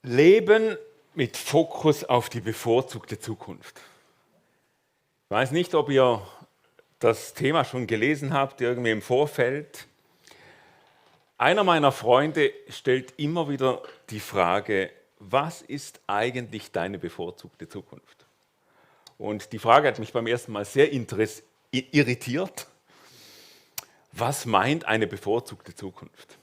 Leben mit Fokus auf die bevorzugte Zukunft. Ich weiß nicht, ob ihr das Thema schon gelesen habt, irgendwie im Vorfeld. Einer meiner Freunde stellt immer wieder die Frage, was ist eigentlich deine bevorzugte Zukunft? Und die Frage hat mich beim ersten Mal sehr irritiert. Was meint eine bevorzugte Zukunft?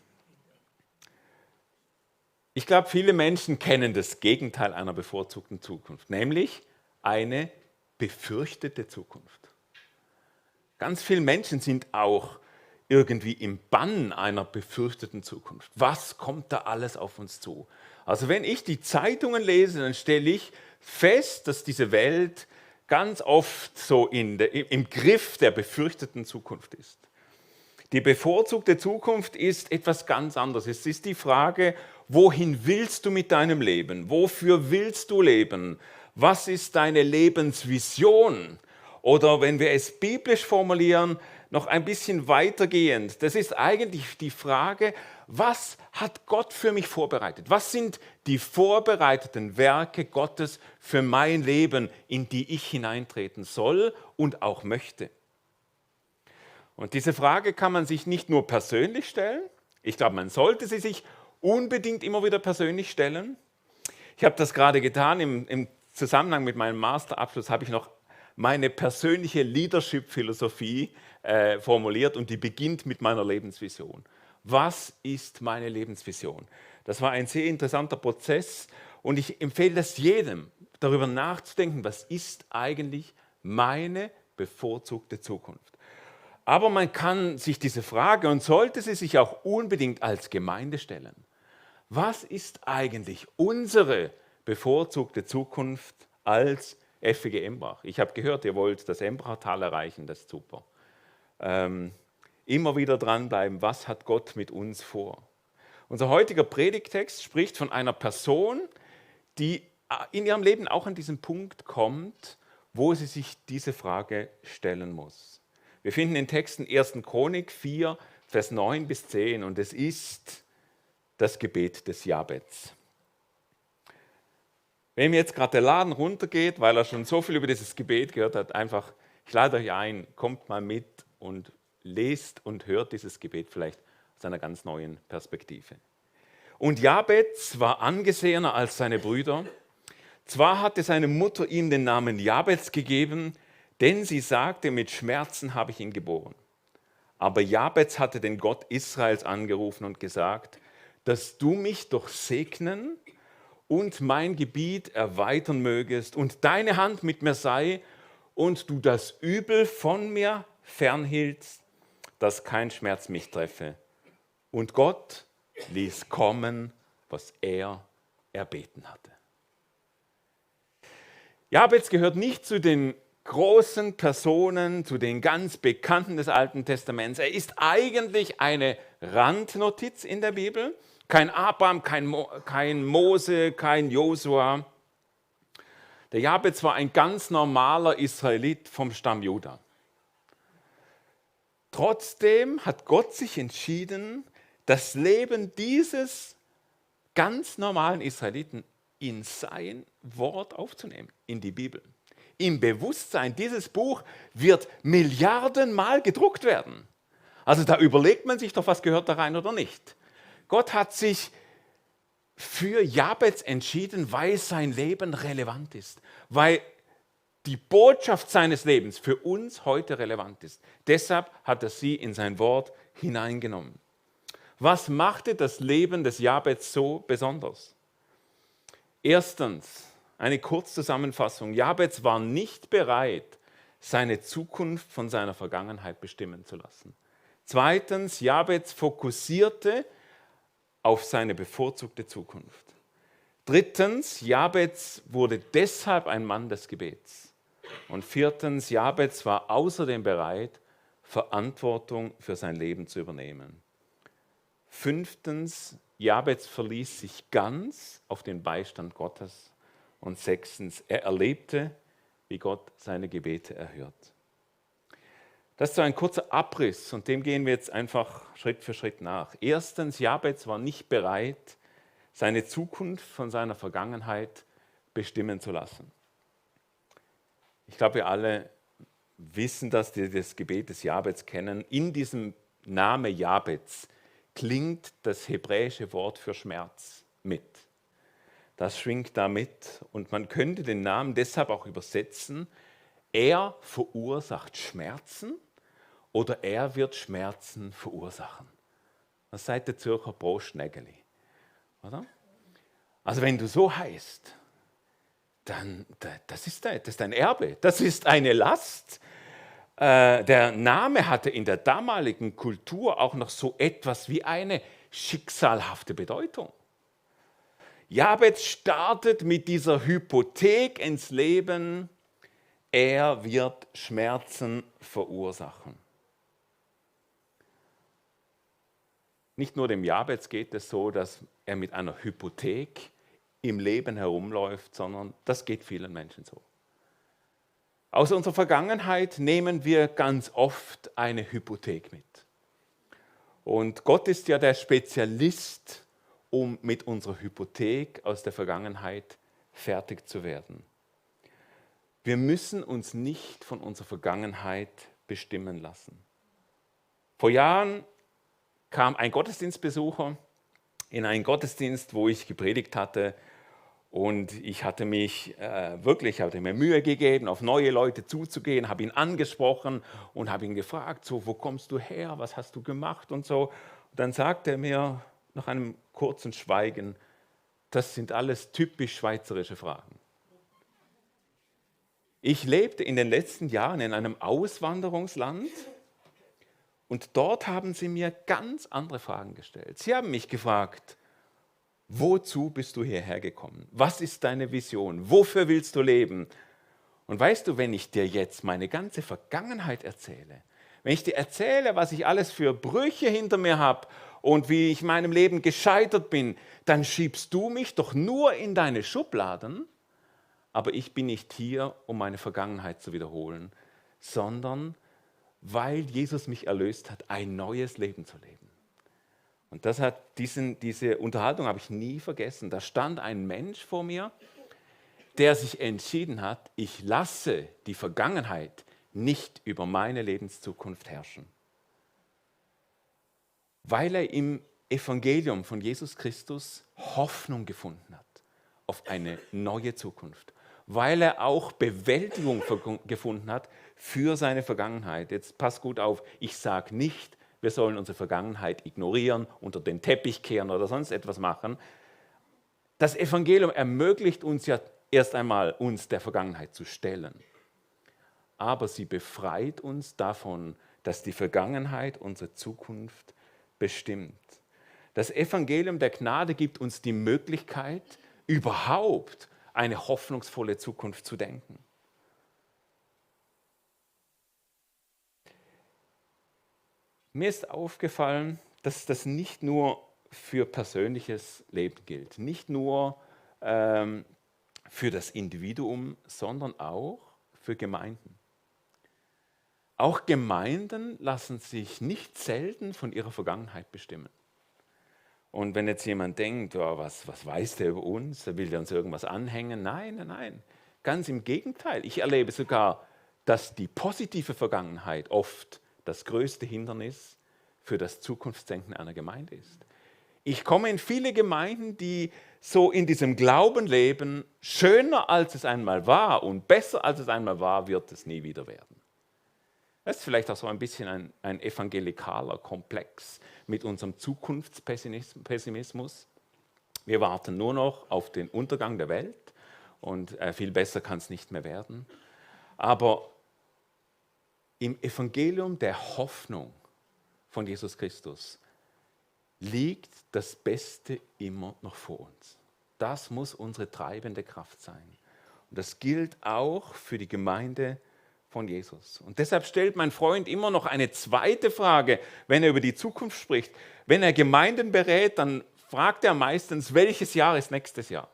Ich glaube, viele Menschen kennen das Gegenteil einer bevorzugten Zukunft, nämlich eine befürchtete Zukunft. Ganz viele Menschen sind auch irgendwie im Bann einer befürchteten Zukunft. Was kommt da alles auf uns zu? Also wenn ich die Zeitungen lese, dann stelle ich fest, dass diese Welt ganz oft so im Griff der befürchteten Zukunft ist. Die bevorzugte Zukunft ist etwas ganz anderes. Es ist die Frage, wohin willst du mit deinem Leben? Wofür willst du leben? Was ist deine Lebensvision? Oder wenn wir es biblisch formulieren, noch ein bisschen weitergehend. Das ist eigentlich die Frage, was hat Gott für mich vorbereitet? Was sind die vorbereiteten Werke Gottes für mein Leben, in die ich hineintreten soll und auch möchte? Und diese Frage kann man sich nicht nur persönlich stellen, ich glaube, man sollte sie sich unbedingt immer wieder persönlich stellen. Ich habe das gerade getan, im Zusammenhang mit meinem Masterabschluss habe ich noch meine persönliche Leadership-Philosophie formuliert und die beginnt mit meiner Lebensvision. Was ist meine Lebensvision? Das war ein sehr interessanter Prozess und ich empfehle das jedem, darüber nachzudenken, was ist eigentlich meine bevorzugte Zukunft? Aber man kann sich diese Frage und sollte sie sich auch unbedingt als Gemeinde stellen. Was ist eigentlich unsere bevorzugte Zukunft als FWG Embrach? Ich habe gehört, ihr wollt das Embrachtal erreichen, das ist super. Immer wieder dranbleiben, was hat Gott mit uns vor? Unser heutiger Predigtext spricht von einer Person, die in ihrem Leben auch an diesen Punkt kommt, wo sie sich diese Frage stellen muss. Wir finden in Texten 1. Chronik 4, Vers 9 bis 10 und es ist das Gebet des Jabez. Wenn jetzt gerade der Laden runtergeht, weil er schon so viel über dieses Gebet gehört hat, einfach, ich lade euch ein, kommt mal mit und lest und hört dieses Gebet vielleicht aus einer ganz neuen Perspektive. Und Jabez war angesehener als seine Brüder. Zwar hatte seine Mutter ihm den Namen Jabez gegeben, denn sie sagte, mit Schmerzen habe ich ihn geboren. Aber Jabez hatte den Gott Israels angerufen und gesagt, dass du mich doch segnen und mein Gebiet erweitern mögest und deine Hand mit mir sei und du das Übel von mir fernhieltst, dass kein Schmerz mich treffe. Und Gott ließ kommen, was er erbeten hatte. Jabez gehört nicht zu den großen Personen, zu den ganz Bekannten des Alten Testaments. Er ist eigentlich eine Randnotiz in der Bibel. Kein Abraham, kein Mose, kein Josua. Der Jabez war ein ganz normaler Israelit vom Stamm Juda. Trotzdem hat Gott sich entschieden, das Leben dieses ganz normalen Israeliten in sein Wort aufzunehmen, in die Bibel. Im Bewusstsein, dieses Buch wird Milliardenmal gedruckt werden. Also da überlegt man sich doch, was gehört da rein oder nicht. Gott hat sich für Jabez entschieden, weil sein Leben relevant ist, weil die Botschaft seines Lebens für uns heute relevant ist. Deshalb hat er sie in sein Wort hineingenommen. Was machte das Leben des Jabez so besonders? Erstens, eine Kurzzusammenfassung. Jabez war nicht bereit, seine Zukunft von seiner Vergangenheit bestimmen zu lassen. Zweitens, Jabez fokussierte auf seine bevorzugte Zukunft. Drittens, Jabez wurde deshalb ein Mann des Gebets. Und viertens, Jabez war außerdem bereit, Verantwortung für sein Leben zu übernehmen. Fünftens, Jabez verließ sich ganz auf den Beistand Gottes. Und sechstens, er erlebte, wie Gott seine Gebete erhört. Das ist so ein kurzer Abriss und dem gehen wir jetzt einfach Schritt für Schritt nach. Erstens, Jabez war nicht bereit, seine Zukunft von seiner Vergangenheit bestimmen zu lassen. Ich glaube, wir alle wissen, dass wir das Gebet des Jabez kennen. In diesem Name Jabez klingt das hebräische Wort für Schmerz mit. Das schwingt da mit und man könnte den Namen deshalb auch übersetzen, er verursacht Schmerzen oder er wird Schmerzen verursachen. Das sagt der Zürcher Brostnägeli, oder? Also wenn du so heißt, dann das ist dein Erbe, das ist eine Last. Der Name hatte in der damaligen Kultur auch noch so etwas wie eine schicksalhafte Bedeutung. Jabez startet mit dieser Hypothek ins Leben, er wird Schmerzen verursachen. Nicht nur dem Jabez geht es so, dass er mit einer Hypothek im Leben herumläuft, sondern das geht vielen Menschen so. Aus unserer Vergangenheit nehmen wir ganz oft eine Hypothek mit. Und Gott ist ja der Spezialist, um mit unserer Hypothek aus der Vergangenheit fertig zu werden. Wir müssen uns nicht von unserer Vergangenheit bestimmen lassen. Vor Jahren kam ein Gottesdienstbesucher in einen Gottesdienst, wo ich gepredigt hatte. Und ich hatte mir Mühe gegeben, auf neue Leute zuzugehen, habe ihn angesprochen und habe ihn gefragt, so, wo kommst du her, was hast du gemacht und so. Und dann sagte er mir nach einem kurzen Schweigen, das sind alles typisch schweizerische Fragen. Ich lebte in den letzten Jahren in einem Auswanderungsland und dort haben sie mir ganz andere Fragen gestellt. Sie haben mich gefragt, wozu bist du hierher gekommen? Was ist deine Vision? Wofür willst du leben? Und weißt du, wenn ich dir jetzt meine ganze Vergangenheit erzähle, wenn ich dir erzähle, was ich alles für Brüche hinter mir habe und wie ich in meinem Leben gescheitert bin, dann schiebst du mich doch nur in deine Schubladen. Aber ich bin nicht hier, um meine Vergangenheit zu wiederholen, sondern weil Jesus mich erlöst hat, ein neues Leben zu leben. Und diese Unterhaltung habe ich nie vergessen. Da stand ein Mensch vor mir, der sich entschieden hat, ich lasse die Vergangenheit nicht über meine Lebenszukunft herrschen. Weil er im Evangelium von Jesus Christus Hoffnung gefunden hat auf eine neue Zukunft. Weil er auch Bewältigung gefunden hat für seine Vergangenheit. Jetzt pass gut auf, ich sage nicht, wir sollen unsere Vergangenheit ignorieren, unter den Teppich kehren oder sonst etwas machen. Das Evangelium ermöglicht uns ja erst einmal, uns der Vergangenheit zu stellen. Aber sie befreit uns davon, dass die Vergangenheit unsere Zukunft bestimmt. Das Evangelium der Gnade gibt uns die Möglichkeit, überhaupt eine hoffnungsvolle Zukunft zu denken. Mir ist aufgefallen, dass das nicht nur für persönliches Leben gilt, nicht nur für das Individuum, sondern auch für Gemeinden. Auch Gemeinden lassen sich nicht selten von ihrer Vergangenheit bestimmen. Und wenn jetzt jemand denkt, oh, was weiß der über uns, will der uns irgendwas anhängen? Nein, nein, nein. Ganz im Gegenteil. Ich erlebe sogar, dass die positive Vergangenheit oft das größte Hindernis für das Zukunftsdenken einer Gemeinde ist. Ich komme in viele Gemeinden, die so in diesem Glauben leben, schöner als es einmal war und besser als es einmal war, wird es nie wieder werden. Das ist vielleicht auch so ein bisschen ein evangelikaler Komplex mit unserem Zukunftspessimismus. Wir warten nur noch auf den Untergang der Welt und viel besser kann es nicht mehr werden. Aber im Evangelium der Hoffnung von Jesus Christus liegt das Beste immer noch vor uns. Das muss unsere treibende Kraft sein. Und das gilt auch für die Gemeinde von Jesus. Und deshalb stellt mein Freund immer noch eine zweite Frage, wenn er über die Zukunft spricht. Wenn er Gemeinden berät, dann fragt er meistens, welches Jahr ist nächstes Jahr?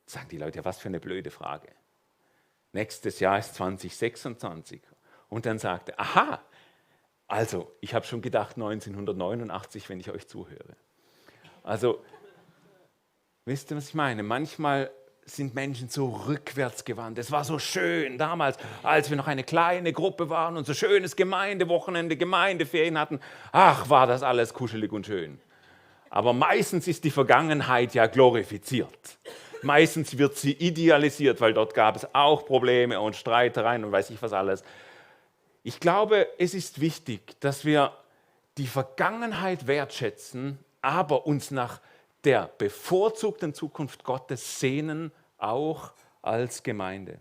Sagen die Leute, ja, was für eine blöde Frage. Nächstes Jahr ist 2026. Und dann sagt er, aha, also ich habe schon gedacht 1989, wenn ich euch zuhöre. Also Wisst ihr, was ich meine? Manchmal sind Menschen so rückwärts gewandt. Es war so schön damals, als wir noch eine kleine Gruppe waren und so schönes Gemeindewochenende, Gemeindeferien hatten. Ach, war das alles kuschelig und schön. Aber meistens ist die Vergangenheit ja glorifiziert. Meistens wird sie idealisiert, weil dort gab es auch Probleme und Streitereien und weiß ich was alles. Ich glaube, es ist wichtig, dass wir die Vergangenheit wertschätzen, aber uns nach der bevorzugten Zukunft Gottes sehnen, auch als Gemeinde.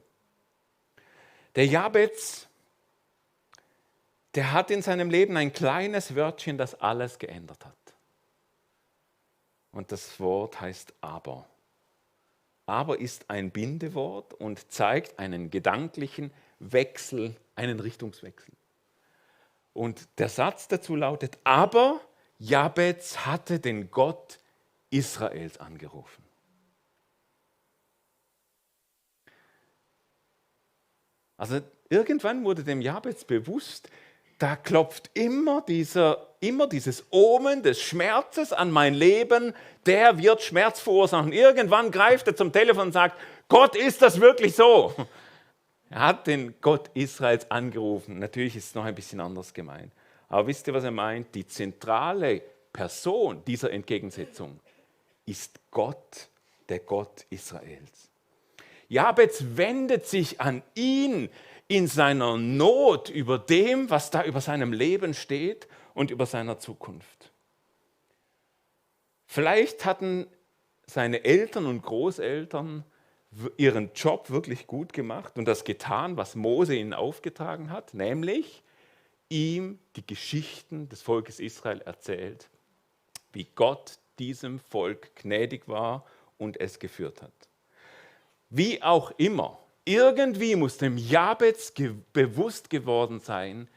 Der Jabez, der hat in seinem Leben ein kleines Wörtchen, das alles geändert hat. Und das Wort heißt aber. Aber ist ein Bindewort und zeigt einen gedanklichen Wechsel, einen Richtungswechsel. Und der Satz dazu lautet, aber Jabez hatte den Gott Israels angerufen. Also irgendwann wurde dem Jabez bewusst, da klopft immer dieses Omen des Schmerzes an mein Leben, der wird Schmerz verursachen. Irgendwann greift er zum Telefon und sagt, Gott, ist das wirklich so? Er hat den Gott Israels angerufen. Natürlich ist es noch ein bisschen anders gemeint. Aber wisst ihr, was er meint? Die zentrale Person dieser Entgegensetzung ist Gott, der Gott Israels. Jabez wendet sich an ihn in seiner Not über dem, was da über seinem Leben steht und über seiner Zukunft. Vielleicht hatten seine Eltern und Großeltern ihren Job wirklich gut gemacht und das getan, was Mose ihnen aufgetragen hat, nämlich ihm die Geschichten des Volkes Israel erzählt, wie Gott diesem Volk gnädig war und es geführt hat. Wie auch immer, irgendwie muss dem Jabez bewusst geworden sein,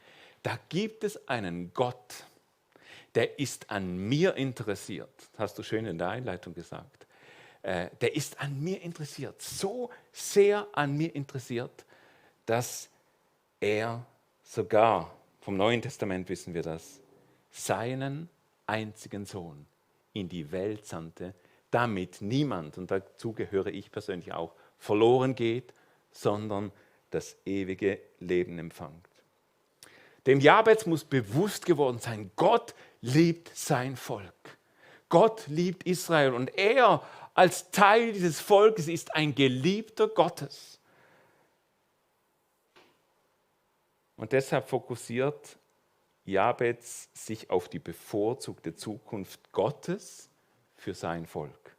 da gibt es einen Gott, der ist an mir interessiert. Das hast du schön in der Einleitung gesagt. Der ist an mir interessiert, so sehr an mir interessiert, dass er sogar, vom Neuen Testament wissen wir das, seinen einzigen Sohn in die Welt sandte, damit niemand, und dazu gehöre ich persönlich auch, verloren geht, sondern das ewige Leben empfängt. Dem Jabez muss bewusst geworden sein, Gott liebt sein Volk. Gott liebt Israel und er als Teil dieses Volkes ist ein Geliebter Gottes. Und deshalb fokussiert Jabez sich auf die bevorzugte Zukunft Gottes für sein Volk.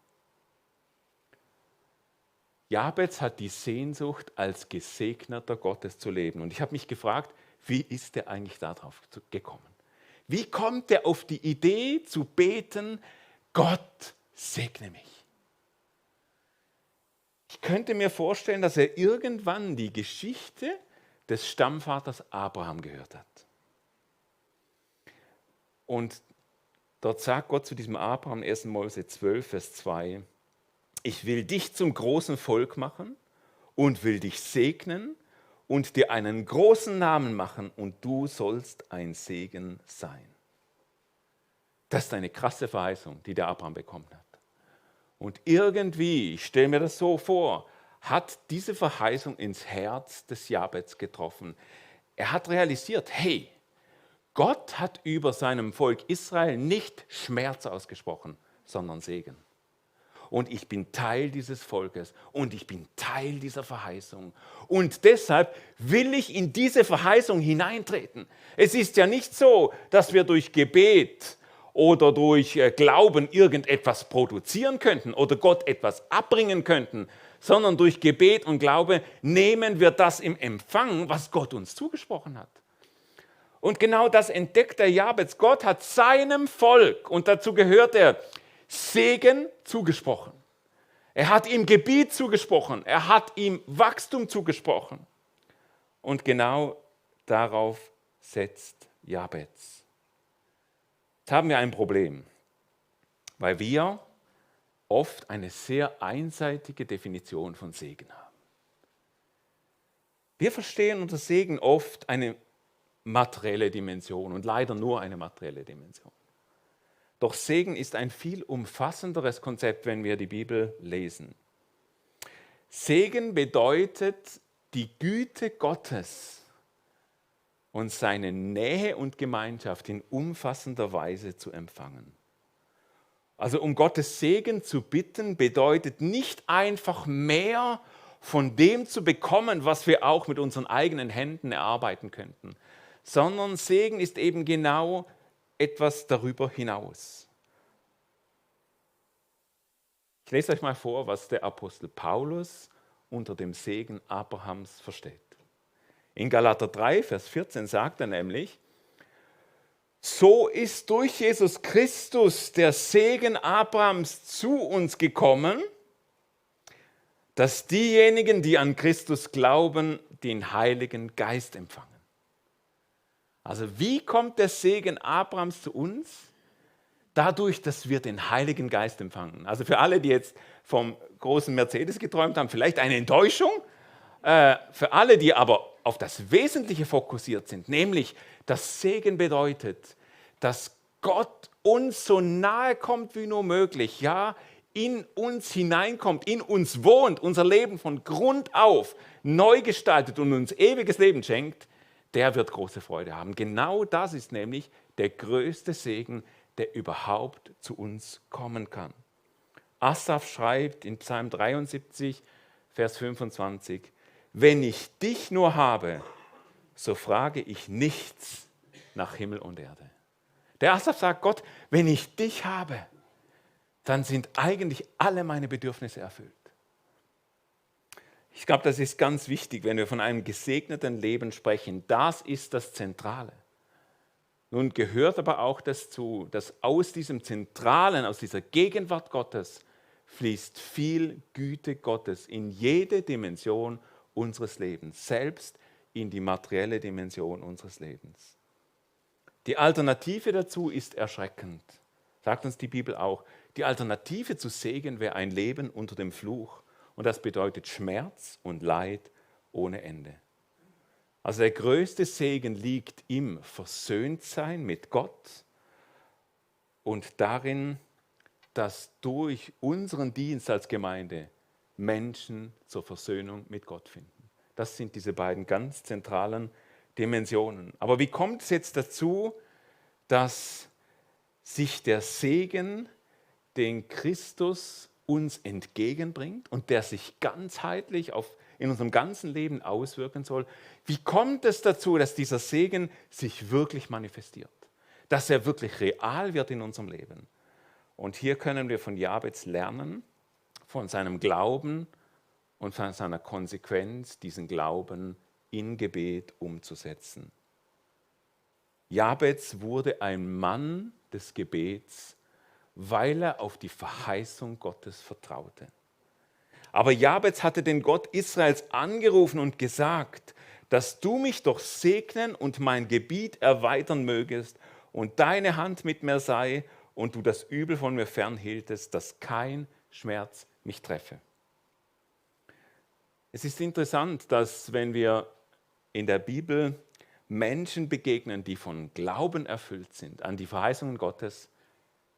Jabez hat die Sehnsucht, als Gesegneter Gottes zu leben. Und ich habe mich gefragt, wie ist er eigentlich darauf gekommen? Wie kommt er auf die Idee zu beten, Gott segne mich? Ich könnte mir vorstellen, dass er irgendwann die Geschichte des Stammvaters Abraham gehört hat. Und dort sagt Gott zu diesem Abraham, 1. Mose 12, Vers 2, ich will dich zum großen Volk machen und will dich segnen und dir einen großen Namen machen und du sollst ein Segen sein. Das ist eine krasse Verheißung, die der Abraham bekommen hat. Und irgendwie, ich stelle mir das so vor, hat diese Verheißung ins Herz des Jabez getroffen. Er hat realisiert, hey, Gott hat über seinem Volk Israel nicht Schmerz ausgesprochen, sondern Segen. Und ich bin Teil dieses Volkes und ich bin Teil dieser Verheißung. Und deshalb will ich in diese Verheißung hineintreten. Es ist ja nicht so, dass wir durch Gebet oder durch Glauben irgendetwas produzieren könnten oder Gott etwas abbringen könnten, sondern durch Gebet und Glaube nehmen wir das im Empfang, was Gott uns zugesprochen hat. Und genau das entdeckt der Jabez. Gott hat seinem Volk, und dazu gehört er, Segen zugesprochen. Er hat ihm Gebiet zugesprochen. Er hat ihm Wachstum zugesprochen. Und genau darauf setzt Jabez. Jetzt haben wir ein Problem, weil wir oft eine sehr einseitige Definition von Segen haben. Wir verstehen unter Segen oft eine materielle Dimension und leider nur eine materielle Dimension. Doch Segen ist ein viel umfassenderes Konzept, wenn wir die Bibel lesen. Segen bedeutet, die Güte Gottes und seine Nähe und Gemeinschaft in umfassender Weise zu empfangen. Also um Gottes Segen zu bitten, bedeutet nicht einfach mehr von dem zu bekommen, was wir auch mit unseren eigenen Händen erarbeiten könnten, sondern Segen ist eben genau etwas darüber hinaus. Ich lese euch mal vor, was der Apostel Paulus unter dem Segen Abrahams versteht. In Galater 3, Vers 14 sagt er nämlich, so ist durch Jesus Christus der Segen Abrahams zu uns gekommen, dass diejenigen, die an Christus glauben, den Heiligen Geist empfangen. Also wie kommt der Segen Abrahams zu uns? Dadurch, dass wir den Heiligen Geist empfangen. Also für alle, die jetzt vom großen Mercedes geträumt haben, vielleicht eine Enttäuschung. Für alle, die aber auf das Wesentliche fokussiert sind, nämlich dass Segen bedeutet, dass Gott uns so nahe kommt wie nur möglich, ja, in uns hineinkommt, in uns wohnt, unser Leben von Grund auf neu gestaltet und uns ewiges Leben schenkt, der wird große Freude haben. Genau das ist nämlich der größte Segen, der überhaupt zu uns kommen kann. Asaf schreibt in Psalm 73, Vers 25, wenn ich dich nur habe, so frage ich nichts nach Himmel und Erde. Der Asaf sagt, Gott, wenn ich dich habe, dann sind eigentlich alle meine Bedürfnisse erfüllt. Ich glaube, das ist ganz wichtig, wenn wir von einem gesegneten Leben sprechen. Das ist das Zentrale. Nun gehört aber auch dazu, dass aus diesem Zentralen, aus dieser Gegenwart Gottes, fließt viel Güte Gottes in jede Dimension unseres Lebens, selbst in die materielle Dimension unseres Lebens. Die Alternative dazu ist erschreckend, sagt uns die Bibel auch. Die Alternative zu Segen wäre ein Leben unter dem Fluch und das bedeutet Schmerz und Leid ohne Ende. Also der größte Segen liegt im Versöhntsein mit Gott und darin, dass durch unseren Dienst als Gemeinde Menschen zur Versöhnung mit Gott finden. Das sind diese beiden ganz zentralen Dimensionen. Aber wie kommt es jetzt dazu, dass sich der Segen, den Christus uns entgegenbringt und der sich ganzheitlich in unserem ganzen Leben auswirken soll, wie kommt es dazu, dass dieser Segen sich wirklich manifestiert? Dass er wirklich real wird in unserem Leben? Und hier können wir von Jabez lernen, von seinem Glauben und von seiner Konsequenz, diesen Glauben in Gebet umzusetzen. Jabez wurde ein Mann des Gebets, weil er auf die Verheißung Gottes vertraute. Aber Jabez hatte den Gott Israels angerufen und gesagt, dass du mich doch segnen und mein Gebiet erweitern mögest und deine Hand mit mir sei und du das Übel von mir fernhieltest, dass kein Schmerz mich treffe. Es ist interessant, dass wenn wir in der Bibel Menschen begegnen, die von Glauben erfüllt sind, an die Verheißungen Gottes,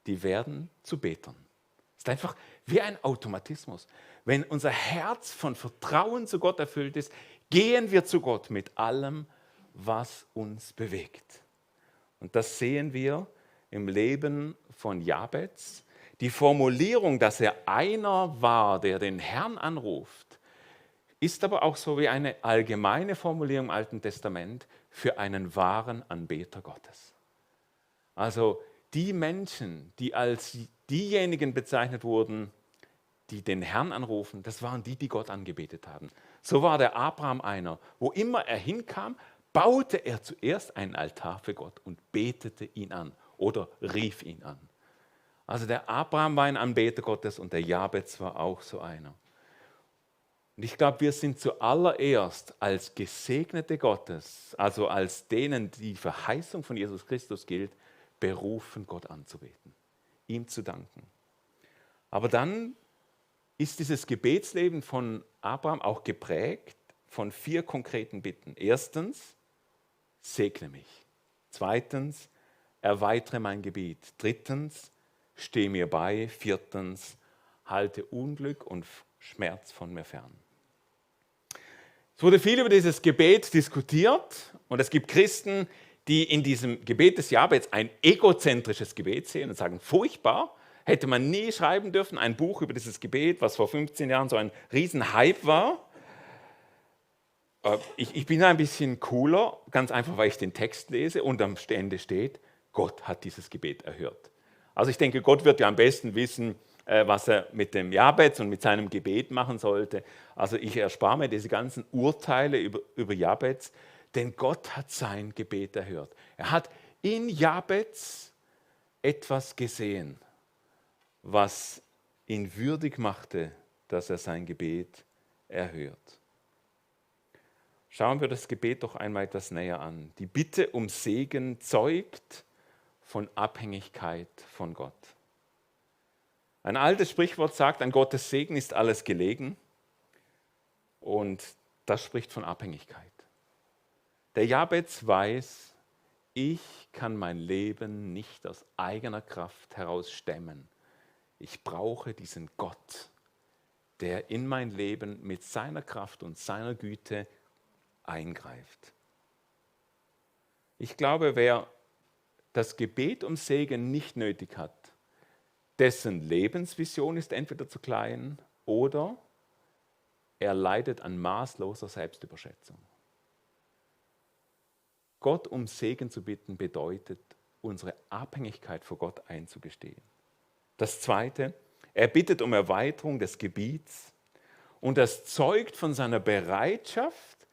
die werden zu Betern. Es ist einfach wie ein Automatismus. Wenn unser Herz von Vertrauen zu Gott erfüllt ist, gehen wir zu Gott mit allem, was uns bewegt. Und das sehen wir im Leben von Jabez. Die Formulierung, dass er einer war, der den Herrn anruft, ist aber auch so wie eine allgemeine Formulierung im Alten Testament für einen wahren Anbeter Gottes. Also die Menschen, die als diejenigen bezeichnet wurden, die den Herrn anrufen, das waren die, die Gott angebetet haben. So war der Abraham einer. Wo immer er hinkam, baute er zuerst einen Altar für Gott und betete ihn an oder rief ihn an. Also der Abraham war ein Anbeter Gottes und der Jabez war auch so einer. Und ich glaube, wir sind zuallererst als Gesegnete Gottes, also als denen die Verheißung von Jesus Christus gilt, berufen, Gott anzubeten, ihm zu danken. Aber dann ist dieses Gebetsleben von Abraham auch geprägt von 4 konkreten Bitten. Erstens, segne mich. Zweitens, erweitere mein Gebiet. Drittens, steh mir bei. 4. halte Unglück und Schmerz von mir fern. Es wurde viel über dieses Gebet diskutiert und es gibt Christen, die in diesem Gebet des Jabez ein egozentrisches Gebet sehen und sagen, furchtbar, hätte man nie schreiben dürfen, ein Buch über dieses Gebet, was vor 15 Jahren so ein Riesenhype war. Ich bin ein bisschen cooler, ganz einfach, weil ich den Text lese und am Ende steht, Gott hat dieses Gebet erhört. Also ich denke, Gott wird ja am besten wissen, was er mit dem Jabez und mit seinem Gebet machen sollte. Also ich erspare mir diese ganzen Urteile über Jabez, denn Gott hat sein Gebet erhört. Er hat in Jabez etwas gesehen, was ihn würdig machte, dass er sein Gebet erhört. Schauen wir das Gebet doch einmal etwas näher an. Die Bitte um Segen zeugt von Abhängigkeit von Gott. Ein altes Sprichwort sagt, an Gottes Segen ist alles gelegen und das spricht von Abhängigkeit. Der Jabez weiß, ich kann mein Leben nicht aus eigener Kraft heraus stemmen. Ich brauche diesen Gott, der in mein Leben mit seiner Kraft und seiner Güte eingreift. Ich glaube, wer das Gebet um Segen nicht nötig hat, dessen Lebensvision ist entweder zu klein oder er leidet an maßloser Selbstüberschätzung. Gott um Segen zu bitten bedeutet, unsere Abhängigkeit vor Gott einzugestehen. Das Zweite, er bittet um Erweiterung des Gebiets und das zeugt von seiner Bereitschaft,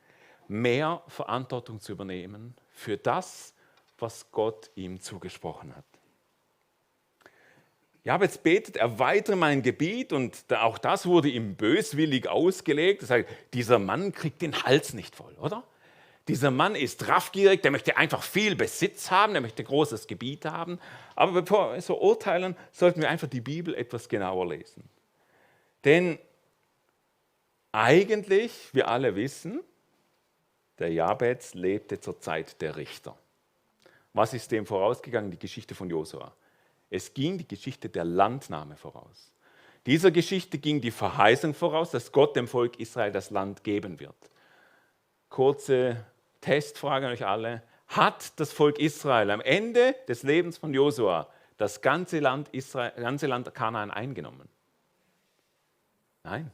mehr Verantwortung zu übernehmen für das, was Gott ihm zugesprochen hat. Jabez betet, erweitere mein Gebiet und auch das wurde ihm böswillig ausgelegt. Das heißt, dieser Mann kriegt den Hals nicht voll, oder? Dieser Mann ist raffgierig, der möchte einfach viel Besitz haben, der möchte großes Gebiet haben. Aber bevor wir so urteilen, sollten wir einfach die Bibel etwas genauer lesen. Denn eigentlich, wir alle wissen, der Jabez lebte zur Zeit der Richter. Was ist dem vorausgegangen? Die Geschichte von Josua. Es ging die Geschichte der Landnahme voraus. Dieser Geschichte ging die Verheißung voraus, dass Gott dem Volk Israel das Land geben wird. Kurze Testfrage an euch alle. Hat das Volk Israel am Ende des Lebens von Josua das ganze Land Kanaan eingenommen? Nein,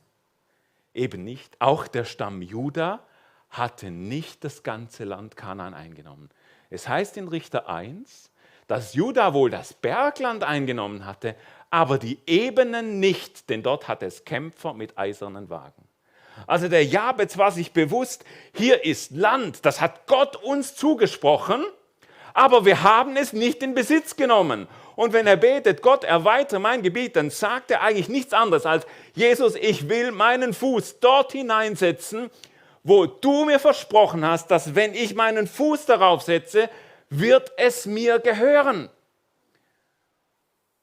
eben nicht. Auch der Stamm Juda hatte nicht das ganze Land Kanaan eingenommen. Es heißt in Richter 1, dass Juda wohl das Bergland eingenommen hatte, aber die Ebenen nicht, denn dort hatte es Kämpfer mit eisernen Wagen. Also der Jabez war sich bewusst, hier ist Land, das hat Gott uns zugesprochen, aber wir haben es nicht in Besitz genommen. Und wenn er betet, Gott erweitere mein Gebiet, dann sagt er eigentlich nichts anderes als, Jesus, ich will meinen Fuß dort hineinsetzen, wo du mir versprochen hast, dass wenn ich meinen Fuß darauf setze, wird es mir gehören.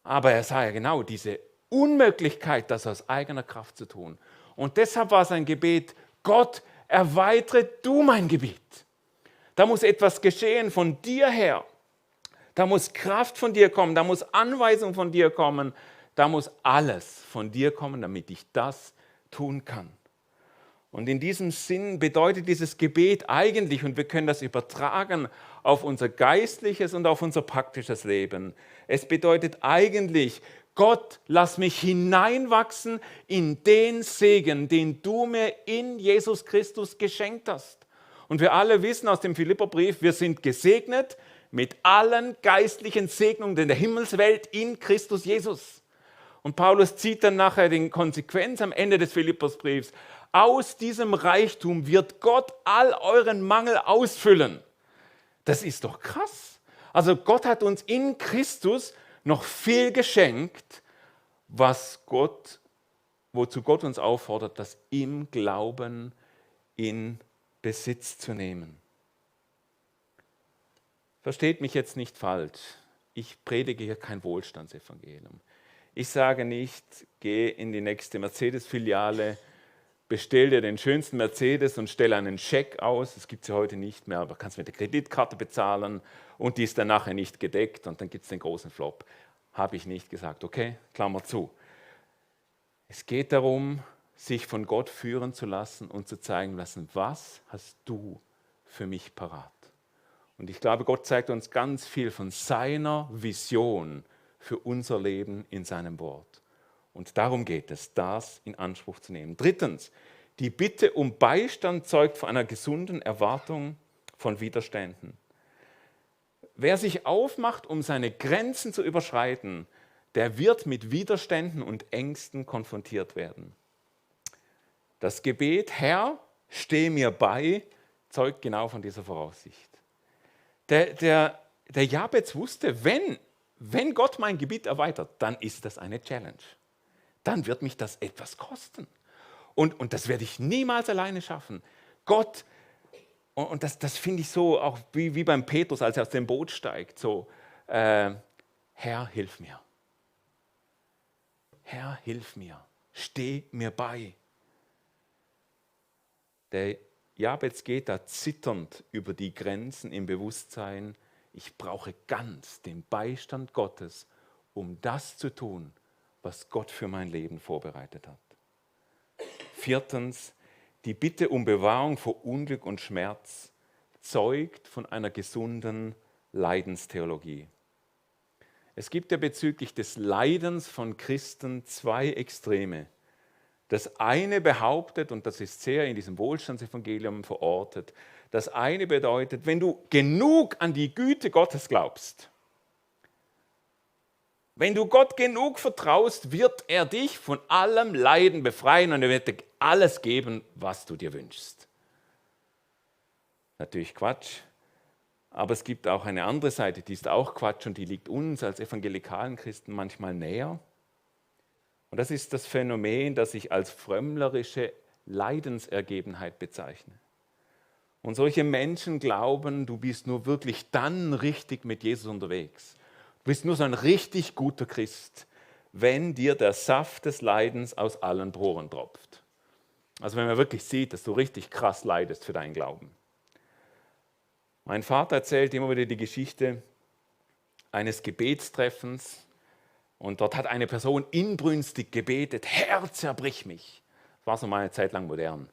Aber er sah ja genau diese Unmöglichkeit, das aus eigener Kraft zu tun. Und deshalb war sein Gebet, Gott, erweitere du mein Gebiet. Da muss etwas geschehen von dir her. Da muss Kraft von dir kommen, da muss Anweisung von dir kommen, da muss alles von dir kommen, damit ich das tun kann. Und in diesem Sinn bedeutet dieses Gebet eigentlich, und wir können das übertragen auf unser geistliches und auf unser praktisches Leben, es bedeutet eigentlich, Gott, lass mich hineinwachsen in den Segen, den du mir in Jesus Christus geschenkt hast. Und wir alle wissen aus dem Philipperbrief, wir sind gesegnet mit allen geistlichen Segnungen der Himmelswelt in Christus Jesus. Und Paulus zieht dann nachher die Konsequenz am Ende des Philipperbriefs. Aus diesem Reichtum wird Gott all euren Mangel ausfüllen. Das ist doch krass. Also Gott hat uns in Christus noch viel geschenkt, wozu Gott uns auffordert, das im Glauben in Besitz zu nehmen. Versteht mich jetzt nicht falsch. Ich predige hier kein Wohlstandsevangelium. Ich sage nicht, geh in die nächste Mercedes-Filiale, bestell dir den schönsten Mercedes und stell einen Scheck aus. Das gibt es ja heute nicht mehr, aber kannst mit der Kreditkarte bezahlen und die ist dann nachher nicht gedeckt und dann gibt es den großen Flop. habe ich nicht gesagt. Okay, Klammer zu. Es geht darum, sich von Gott führen zu lassen und zu zeigen lassen, was hast du für mich parat? Und ich glaube, Gott zeigt uns ganz viel von seiner Vision für unser Leben in seinem Wort. Und darum geht es, das in Anspruch zu nehmen. Drittens, die Bitte um Beistand zeugt von einer gesunden Erwartung von Widerständen. Wer sich aufmacht, um seine Grenzen zu überschreiten, der wird mit Widerständen und Ängsten konfrontiert werden. Das Gebet, Herr, steh mir bei, zeugt genau von dieser Voraussicht. Der Jabez wusste, wenn Gott mein Gebiet erweitert, dann ist das eine Challenge. Dann wird mich das etwas kosten. Und das werde ich niemals alleine schaffen. Gott, und das finde ich so, auch wie beim Petrus, als er aus dem Boot steigt, so, Herr, hilf mir. Herr, hilf mir. Steh mir bei. Der Jabez geht da zitternd über die Grenzen im Bewusstsein, ich brauche ganz den Beistand Gottes, um das zu tun, was Gott für mein Leben vorbereitet hat. Viertens, die Bitte um Bewahrung vor Unglück und Schmerz zeugt von einer gesunden Leidenstheologie. Es gibt ja bezüglich des Leidens von Christen zwei Extreme. Das eine behauptet, und das ist sehr in diesem Wohlstandsevangelium verortet, das eine bedeutet, wenn du genug an die Güte Gottes glaubst, wenn du Gott genug vertraust, wird er dich von allem Leiden befreien und er wird dir alles geben, was du dir wünschst. Natürlich Quatsch, aber es gibt auch eine andere Seite, die ist auch Quatsch und die liegt uns als evangelikalen Christen manchmal näher. Und das ist das Phänomen, das ich als frömmlerische Leidensergebenheit bezeichne. Und solche Menschen glauben, du bist nur wirklich dann richtig mit Jesus unterwegs. Du bist nur so ein richtig guter Christ, wenn dir der Saft des Leidens aus allen Poren tropft. Also wenn man wirklich sieht, dass du richtig krass leidest für deinen Glauben. Mein Vater erzählt immer wieder die Geschichte eines Gebetstreffens. Und dort hat eine Person inbrünstig gebetet, Herr, zerbrich mich. Das war so mal eine Zeit lang modern.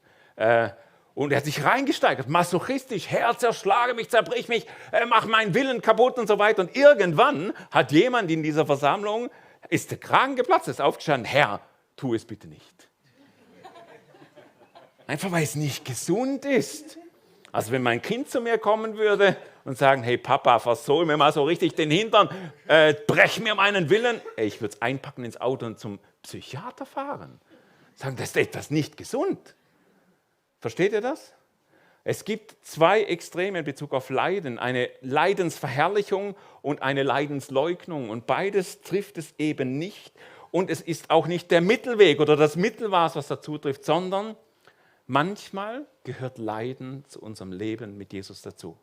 Und er hat sich reingesteigert, masochistisch, Herr, zerschlage mich, zerbrich mich, mach meinen Willen kaputt und so weiter. Und irgendwann hat jemand in dieser Versammlung, ist der Kragen geplatzt, ist aufgestanden, Herr, tu es bitte nicht. Einfach weil es nicht gesund ist. Also wenn mein Kind zu mir kommen würde und sagen, hey Papa, versohl mir mal so richtig den Hintern, brech mir meinen Willen. Ich würde es einpacken ins Auto und zum Psychiater fahren. Sagen, das ist etwas nicht gesund. Versteht ihr das? Es gibt zwei Extreme in Bezug auf Leiden, eine Leidensverherrlichung und eine Leidensleugnung. Und beides trifft es eben nicht. Und es ist auch nicht der Mittelweg oder das Mittelmaß, was dazu trifft, sondern manchmal gehört Leiden zu unserem Leben mit Jesus dazu.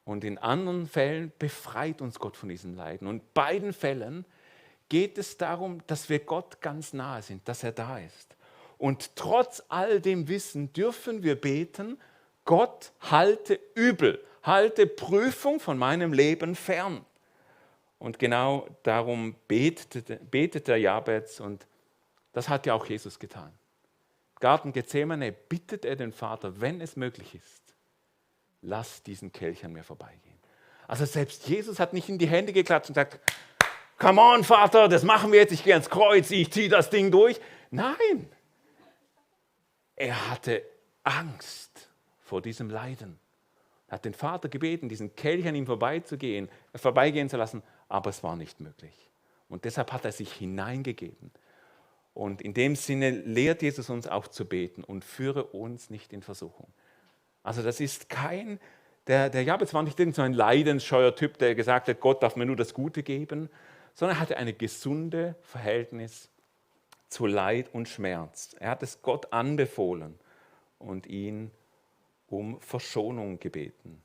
Und in anderen Fällen befreit uns Gott von diesen Leiden. Und in beiden Fällen geht es darum, dass wir Gott ganz nahe sind, dass er da ist. Und trotz all dem Wissen dürfen wir beten, Gott, halte Übel, halte Prüfung von meinem Leben fern. Und genau darum betet der Jabez und das hat ja auch Jesus getan. Im Garten Gethsemane bittet er den Vater, wenn es möglich ist, lass diesen Kelch an mir vorbeigehen. Also selbst Jesus hat nicht in die Hände geklatscht und gesagt, come on Vater, das machen wir jetzt, ich gehe ans Kreuz, ich ziehe das Ding durch. Nein, er hatte Angst vor diesem Leiden. Er hat den Vater gebeten, diesen Kelch an ihm vorbeigehen zu lassen, aber es war nicht möglich. Und deshalb hat er sich hineingegeben. Und in dem Sinne lehrt Jesus uns auch zu beten und führe uns nicht in Versuchung. Also das ist der Jabez war nicht irgend so ein leidensscheuer Typ, der gesagt hat, Gott darf mir nur das Gute geben, sondern er hatte ein gesundes Verhältnis zu Leid und Schmerz. Er hat es Gott anbefohlen und ihn um Verschonung gebeten.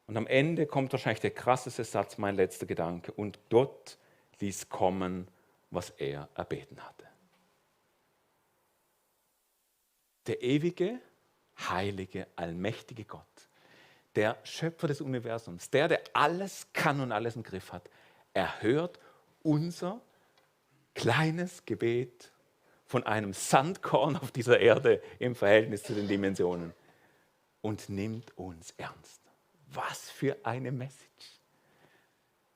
Und am Ende kommt wahrscheinlich der krasseste Satz, mein letzter Gedanke. Und Gott ließ kommen, was er erbeten hatte. Der ewige, heilige, allmächtige Gott, der Schöpfer des Universums, der alles kann und alles im Griff hat, Er hört unser kleines Gebet von einem Sandkorn auf dieser Erde im Verhältnis zu den Dimensionen und nimmt uns ernst. Was für eine Message.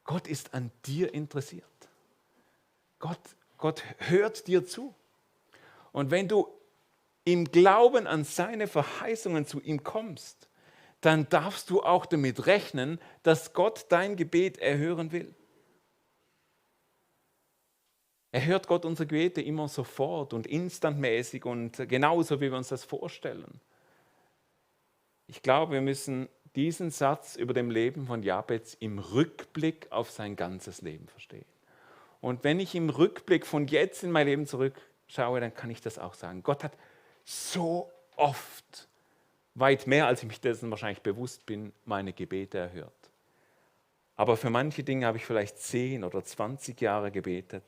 Gott ist an dir interessiert. Gott hört dir zu. Und wenn du im Glauben an seine Verheißungen zu ihm kommst, dann darfst du auch damit rechnen, dass Gott dein Gebet erhören will. Erhört Gott unsere Gebete immer sofort und instantmäßig und genauso, wie wir uns das vorstellen? Ich glaube, wir müssen diesen Satz über dem Leben von Jabez im Rückblick auf sein ganzes Leben verstehen. Und wenn ich im Rückblick von jetzt in mein Leben zurückschaue, dann kann ich das auch sagen. Gott hat so oft, weit mehr als ich mich dessen wahrscheinlich bewusst bin, meine Gebete erhört. Aber für manche Dinge habe ich vielleicht 10 oder 20 Jahre gebetet.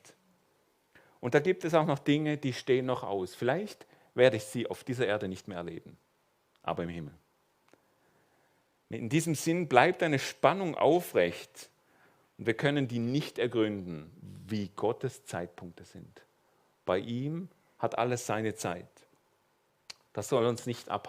Und da gibt es auch noch Dinge, die stehen noch aus. Vielleicht werde ich sie auf dieser Erde nicht mehr erleben, aber im Himmel. In diesem Sinn bleibt eine Spannung aufrecht und wir können die nicht ergründen, wie Gottes Zeitpunkte sind. Bei ihm hat alles seine Zeit. Das soll uns nicht abhalten.